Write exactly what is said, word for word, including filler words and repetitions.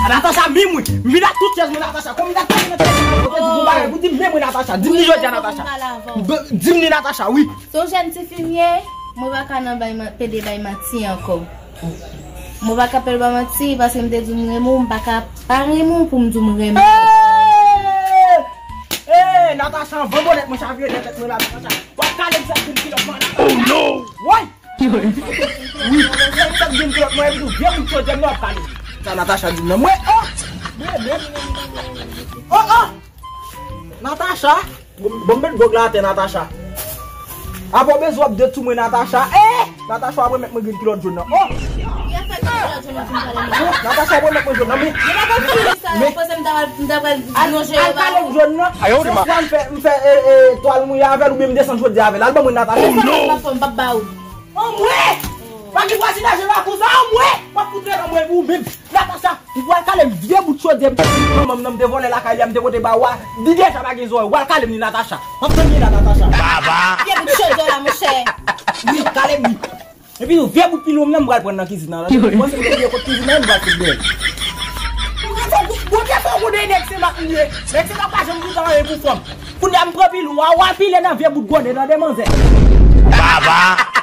Natacha, menm wi. M vin ak tout chèz mwen, Natacha. Konbyen tan mwen nan telefòn mwen, ou te di m yon bagay, ou di m menm wi, Natacha. Di m li jodi a, Natacha. Di m li, Natacha, wi. Se yon jèn tifi m ye, mwen pa ka nan bay man- pede bay manti ankò. Mwen pa ka pede bay manti, paske m te di w m renmen w, m pa ka pa renmen w pou m di w m renmen w. Hey! Hey, Natacha, anvan bonèt mwen chavire nan tèt mwen la, Natacha. W ap kale m sèt vin kilòt mwen la. Oh no! Woy! Wi, sèt vin kilòt mwen, epi tou vye bout chodyè m nan w ap kale. Sa Natacha di m nan mwen, oh! Mwen menm. Oh, oh! Natacha! Bon, bon, m met gwòg la atè, Natacha. Apa w bezwen w ap detounen mwen, Natacha. Eh! Natacha, w ap remèt mwen grenn kilòt jòn nan. Oh! Natacha, w ap remèt mwen jòn nan, men. Al, al kale m jòn nan. Se swa m fè, m fè, eh, eh, twal mouye avè l, oubyen m desann chodyè avè l. Al ban mwen, Natacha. Oh, non! Anmwe! Pa gen vwazinaj nan lakou sa, anmwe! M ap fout rele anmwe pou ou menm. Natacha, ou pral kale m vye bout chodyè m te di manman m nan m te vòlè lakay li a, m te pote ba ou a. Li deja pa gen zòrèy, ou pral kale m li, Natacha. M ap tann li la, Natacha. Baba! Vye bout chodyè w la, monchè. Wi, kale m li. Epi tou, vye bout pilo m nan m pral pran nan kizin nan. Mwen se m te bliye kot kizin nan, m pral fout dèyè. Ou gen fò, Bondye fè w konnen nèg se mak m ye. Nèg se mak pa janm kontan anyen pou fanm. Kounye a m pran pilo a, ou al pile nan vye bout gòdè, tande manzè. Baba!